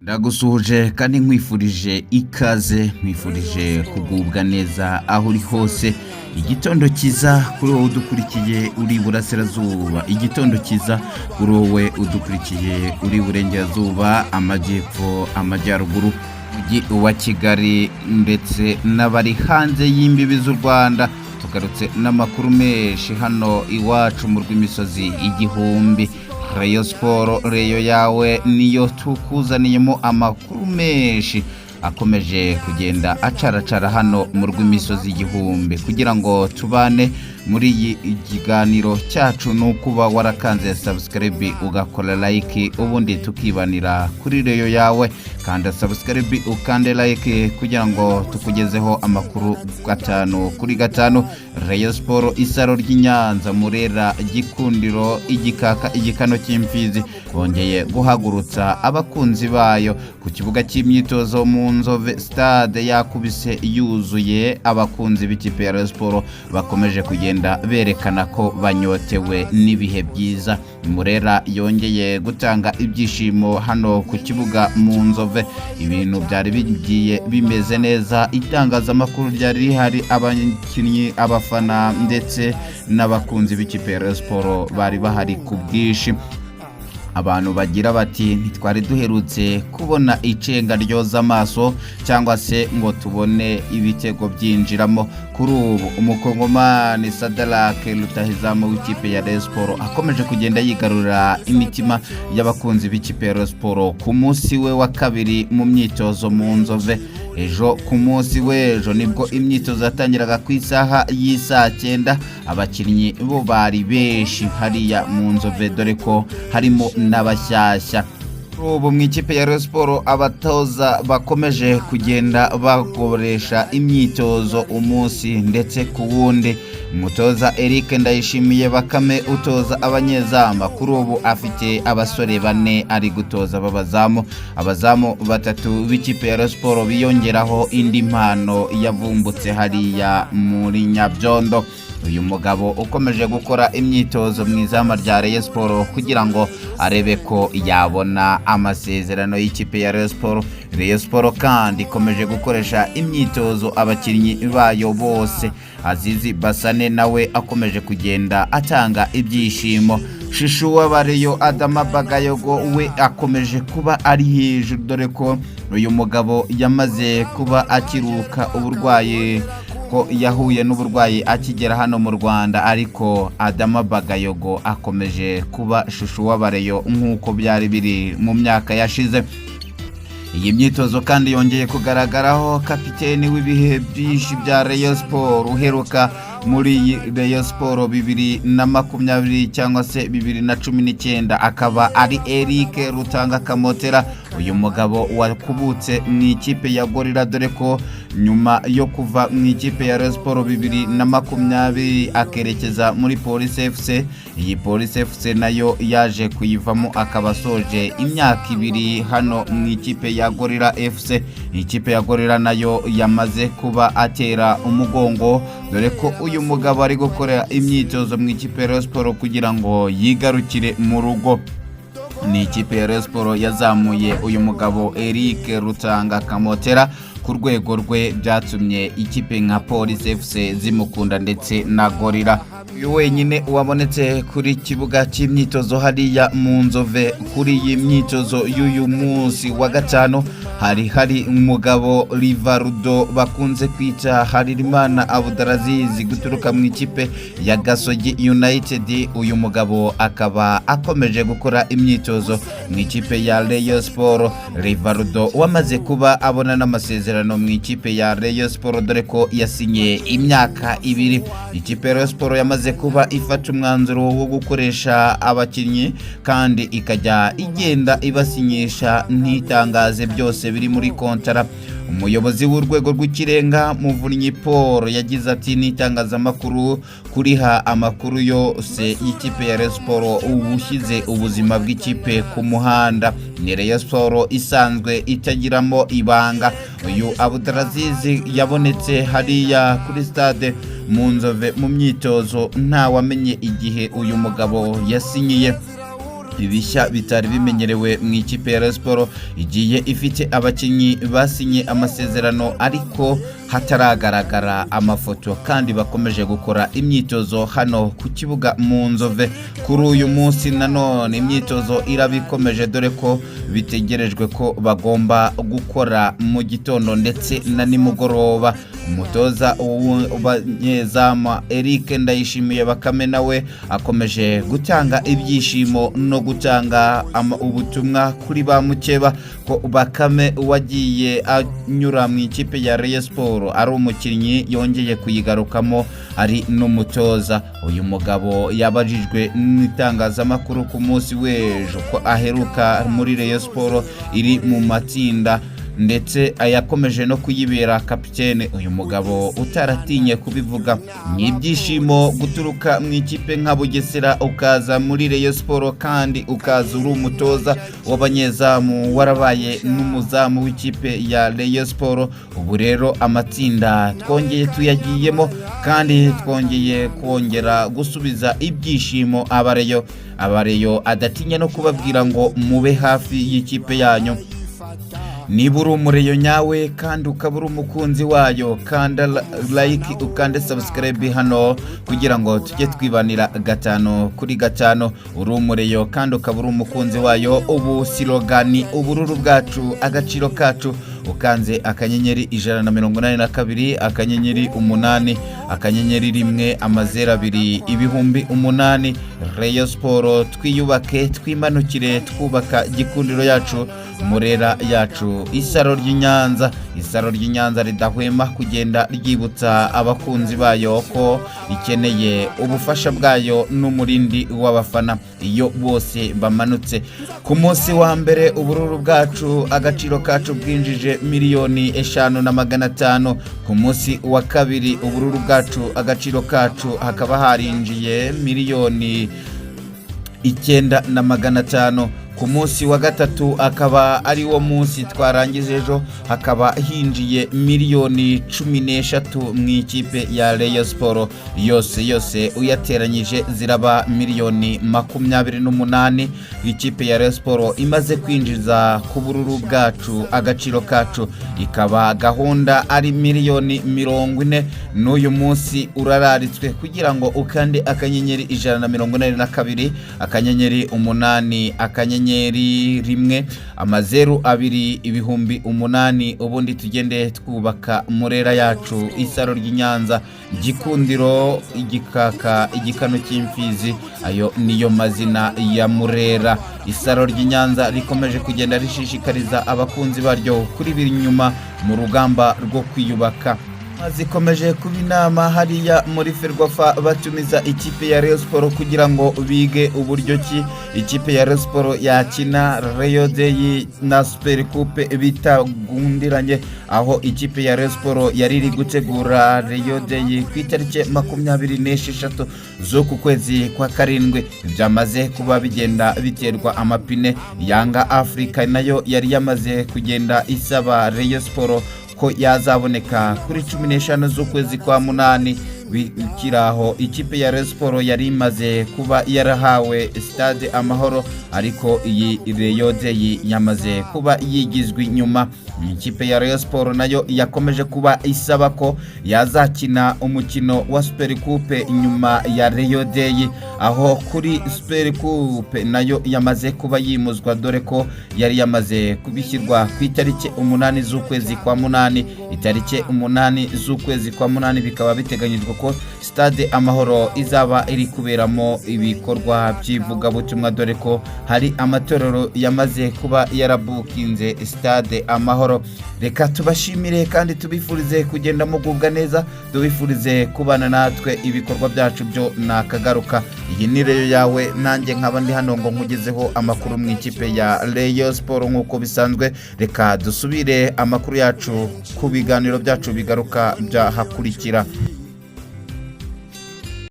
Ndagusuhuje kandi nkwifurije ikaze, nkwifurije kugubwa neza aho uri hose. Igitondo cyiza kuri wowe udukurikiye uri iburasirazuba, igitondo cyiza kuri wowe udukurikiye uri iburengerazuba, amajyepfo, amajyaruguru, umujyi wa Kigali ndetse n'abari hanze y'imbibi z'u Rwanda. Tugarutse n'amakuru menshi hano iwacu mu rw'imisozi igihumbi. Rayon Sports, Rayon yawe niyo tukuzaniyemo amakuru menshi akomeje kugenda acaracara hano mu rw'imisozi igihumbi. Kugira ngo tubane muri iyi kiganiro cyacu ni ukuba warakanze subscribe, ugakora like, ubundi tukibanira kuri Rayon yawe. Kanda subscribe, ukande like kugira ngo tukugezeho amakuru gatanu kuri gatanu. Rayon Sports, isaro ry'i Nyanza, Murera, Gikundiro, Igikaka, Igikano cy'Imfizi, bongeye guhagurutsa abakunzi bayo ku kibuga cy'imyitozo mu Nzove. Stade yakubise yuzuye. Abakunzi b'ikipe ya Rayon Sports bakomeje kugenda berekana ko banyotewe n'ibihe byiza. Murera yongeye gutanga ibyishimo hano ku kibuga mu Nzove. Ibintu byari bigiye bimeze neza, itangazamakuru ryari rihari, abakinnyi, abafana ndetse n'abakunzi b'ikipe ya Rayon Sports bari bahari ku bwinshi. Abantu bagira bati: "Ntitwari duherutse kubona icenga ryoza amaso cyangwa se ngo tubone ibitego byinjiramo." Kuri ubu Umukongomani Sadarake, rutahizamu w'ikipe ya Rayon Sports, akomeje kugenda yigarurira imitima y'abakunzi b'ikipe ya Rayon Sports ku munsi we wa kabiri mu myitozo mu Nzove. Ejo, ku munsi w'ejo, nibwo imyitozo yatangiraga ku isaha y'isaa 9. Abakinnyi bo bari benshi hariya mu Nzove, dore ko harimo n'abashyashya. Ubu mu ikipe ya Rayon Sports abatoza bakomeje kugenda bakoresha imyitozo umunsi ndetse ku wundi. Umutoza Eric Ndayishimiye Bakame utoza abanyezamu, kuri ubu afite abasore bane ari gutoza b'abazamu, abazamu batatu b'ikipe ya Rayon Sports biyongeraho indi mpano yavumbutse hariya muri Nyabyondo. Uyu mugabo ukomeje gukora imyitozo mu izamu rya Rayon Sports kugira ngo arebe ko yabona amasezerano y'ikipe ya Rayon Sports. Rayon Sports kandi ikomeje gukoresha imyitozo abakinnyi bayo bose. Azizi Basane nawe akomeje kugenda atanga ibyishimo. Chouchou w'Abareyo Adama Bagayogo we akomeje kuba ari hejuru, dore ko uyu mugabo yamaze kuba akiruka uburwayi, ko yahuye n'uburwayi akigera hano mu Rwanda, ariko Adama Bagayogo akomeje kuba chouchou w'Abareyo nk'uko byari biri mu myaka yashize. Iyi myitozo kandi yongeye kugaragaraho kapiteni w'ibihe byinshi bya Rayon Sports, uheruka muri iyi Rayon Sports 2020 cyangwa se 2019, akaba ari Eric Rutanga Kamotera. Uyu mugabo wakubutse mu ikipe ya Gorilla, dore ko nyuma yo kuva mu ikipe ya Rayon Sports 2020 akerekeza muri Police FC, iyi Police FC nayo yaje kuyivamo, akaba asoje imyaka 2 hano mu ikipe ya Gorilla FC. Ikipe ya Gorilla nayo yamaze kuba atera umugongo, dore ko uyu mugabo ari gukora imyitozo mu ikipe ya Rayon Sports kugira ngo yigarukire mu rugo. Ni ikipe ya Rayon Sports yazamuye uyu mugabo Eric Rutanga Kamotera ku rwego rwe, byatumye ikipe nka Police FC zimukunda ndetse na Gorilla. Uyu wenyine wabonetse kuri kibuga cy'imyitozo hariya mu Nzove kuri iyi myitozo y'uyu munsi wa gatanu, hari umugabo Rivarudo bakunze kwita Haririmana Abudarazizi, guturuka mu ikipe ya Gasogi United. Uyu mugabo akaba akomeje gukora imyitozo mu ikipe ya Rayon Sport. Rivarudo wamaze kuba abona n'amasezerano mu ikipe ya Rayon Sport, dore ko yasinye imyaka 2. Ikipe ya Rayon Sport yamaze kuba ifata umwanzuro wo gukoresha abakinnyi kandi ikajya igenda ibasinyisha, ntitangaze byose biri muri kontara. Umuyobozi w'urwego rw'ikirenga Muvunyi Paul yagize ati: "N'itangazamakuru kuriha amakuru yose y'ikipe ya Rayon Sports uba ushyize ubuzima bw'ikipe ku muhanda." Ni Rayon Sports isanzwe itagiramo ibanga. Uyu Abudarazizi yabonetse hariya kuri stade mu Nzove mu myitozo, ntawamenye igihe uyu mugabo yasinyiye. Ibishya bitari bimenyerewe mu ikipe ya Rayon Sports igiye ifite abakinnyi basinye amasezerano ariko hataragaragara amafoto, kandi bakomeje gukora imyitozo hano ku kibuga mu Nzove. Kuri uyu munsi nanone imyitozo irabikomeje, dore ko bitegerejwe ko bagomba gukora mu gitondo ndetse na nimugoroba. Umutoza w'abanyezamu Eric Ndayishimiye Bakame nawe akomeje gutanga ibyishimo no gutanga ubutumwa kuri ba mukeba, ko Bakame wagiye anyura mu ikipe ya Rayon Sports ari umukinnyi yongeye kuyigarukamo ari n'umutoza. Uyu mugabo yabajijwe n'itangazamakuru ku munsi w'ejo ko aheruka muri Rayon Sports iri mu matsinda, ndetse yakomeje no kuyibera kapitene. Uyu mugabo utaratinye kubivuga, ni ibyishimo guturuka mu ikipe nka Bugesera ukaza muri Rayon Sports, kandi ukaza uri umutoza w'abanyezamu, warabaye n'umuzamu w'ikipe ya Rayon Sports. Ubu rero amatsinda twongeye tuyagiyemo, kandi twongeye kongera gusubiza ibyishimo abareyo. Abareyo adatinya no kubabwira ngo mube hafi y'ikipe yanyu. Niba uri umureyo nyawe kandi ukaba uri umukunzi wayo, kanda like, ukande subscribe hano kugira ngo tujye twibanira gatanu kuri gatanu. Uri umureyo kandi ukaba uri umukunzi wayo, ubu slogan "Ubururu bwacu, agaciro kacu". Ukanze *182*8*1*000. Rayon Sports, twiyubake, twimanukire, twubaka Gikundiro yacu, Murera yacu, isaro ry'Inyanza. Isaro ry'Inyanza ridahwema kugenda ryibutsa abakunzi bayo ko ikeneye ubufasha bwayo n'umurindi w'abafana iyo bose bamanutse. Ku munsi wa mbere, Ubururu bwacu, agaciro kacu bwinjije 5,500,000. Ku munsi wa kabiri, Ubururu bwacu, agaciro kacu hakaba harinjiye 9,500,000. Ku munsi wa gatatu, akaba ari wo munsi twarangije ejo, hakaba hinjiye 13,000,000 mu ikipe ya Rayon Sports. Yose yose uyateranyije ziraba 28,000,000 ikipe ya Rayon Sports imaze kwinjiza ku Bururu bwacu, agaciro kacu, ikaba gahunda ari 40,000,000. N'uyu munsi urararitswe kugira ngo ukande *182*8*1*000, ubundi tugende twubaka Murera yacu, isaro ry'Inyanza, Gikundiro, igikaka, igikanu cy'imfizi. Ayo niyo mazina ya Murera. Isaro ry'Inyanza rikomeje kugenda rishishikariza abakunzi baryo kuri biri inyuma mu rugamba rwo kwiyubaka. Zikomeje kuba inama hariya muri FERWAFA, batumiza ikipe ya Rayon Sports kugira ngo bige uburyo ki ikipe ya Rayon Sports yakina Rayon Day na Super Coupe bitagundiranye, aho ikipe ya Rayon Sports yari iri gutegura Rayon Day ku itariki 26 z'uku kwezi kwa karindwi. Byamaze kuba bigenda biterwa amapine. Yanga Africa nayo yari yamaze kugenda isaba Rayon Sports ko yazaboneka kuri 15 z'ukwezi kwa munani. Bikiri aho, ikipe ya Rayon Sports yari imaze kuba yarahawe Stade Amahoro, ariko iyi Rayon Day yamaze kuba yigizwe inyuma. Ikipe ya Rayon Sports nayo yakomeje kuba isaba ko yazakina umukino wa Super Coupe nyuma ya Rayon Day, aho kuri Super Coupe nayo yamaze kuba yimuzwa, dore ko yari yamaze kubishyirwa ku itariki 8 z'ukwezi kwa munani. Itariki 8 z'ukwezi kwa munani bikaba biteganyijwe ko Stade Amahoro izaba iri kuberamo ibikorwa by'ivugabutumwa, dore ko hari amatorero yamaze kuba yarabukinze Stade Amahoro. Reka tubashimire kandi tubifurize kugenda mugubwa neza, tubifurize kubana natwe. Ibikorwa byacu byo nakagaruka. Iyi ni Reyo yawe, nanjye nkaba ndi hano ngo nkugezeho amakuru mu ikipe ya Rayon Sports nk'uko bisanzwe. Reka dusubire amakuru yacu ku biganiro byacu bigaruka byahakurikira.